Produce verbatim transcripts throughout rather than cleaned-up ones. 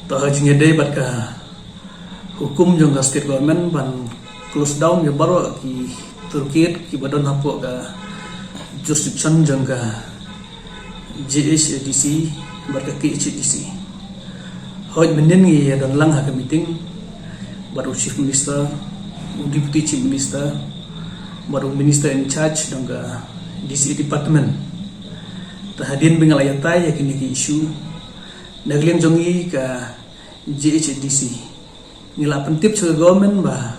To ha jingïadei bad ka hukum jong ka state government ban close down ïa baroh ki toll gate kiba don hapoh ka jurisdiction jong ka J H A D C bad ka K H A D C. Hooid mynnin ngi ïa don lang ha ka meeting bad u chief minister, u deputy chief minister bad u minister in charge jong ka D C A department. Te hadien ba ngi la ïatai ïa kine ki issue, na ka liang jong ngi ka J H A D C, ngi la pyntip sha ka government ba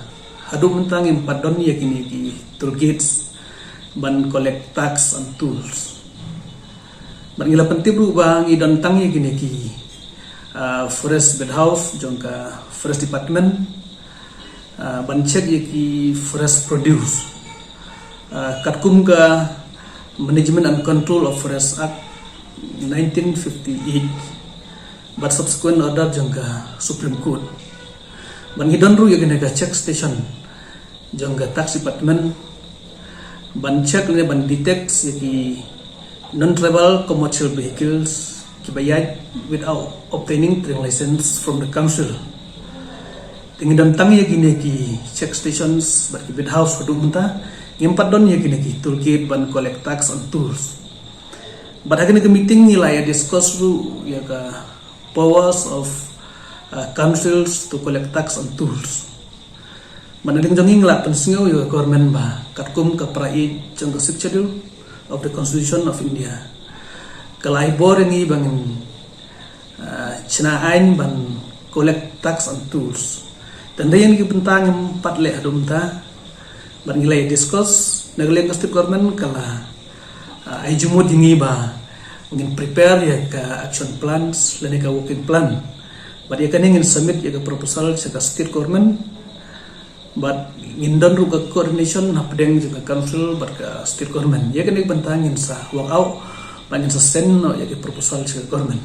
haduh mynta ngim pat don ïa kine ki toll gates ban collect tax and tolls. Bad ngi la pyntip ruh ba ngi don tang ïa kine ki, ah, forest bed house jong ka forest department, ah, ban check ïa ki forest produce, ah, katkum ka Management and Control of Forest Act nineteen fifty-eight bad subsequent order jong ka Supreme Court. Bad ngi don ruh ïa kane ka check station jong ka tax department ban check ne ban detect ïa ki non-tribal commercial vehicles kiba ïaid without obtaining trading license from the council. Te ngi don tang ïa kine ki check stations bad ki bed house haduh mynta, ngim pat don ïa kine ki toll gate ban collect tax and tolls. Bad ha kane ka meeting ngi la ïa discuss ruh ïa ka powers of, uh, councils to collect tax and tolls. Bad na ka liang jong ngi ngi la pynsngew ïa ka government ba katkum ka para eight jong ka Sixth Schedule of the Constitution of India, ka la ai bor ïa ngi ba ngin, ah, shna aiñ ban collect tax and tolls. Te hynrei ïa kine ki bynta ngim pat leh haduh mynta. Bad ngi la ïa discuss, na ka liang ka state government ka la, ah, ai jingmut ïa ngi ba ngin prepare ïa ka action plans lane ka working plan. Bad ïa kane ngin submit ïa ka proposal sha ka state government. Bad ngin don ruh ka coordination hapdeng jong ka council bad ka state government. Ïa kane ka bynta ngin sa work out bad ngin sa send noh ïa ka proposal sha ka government.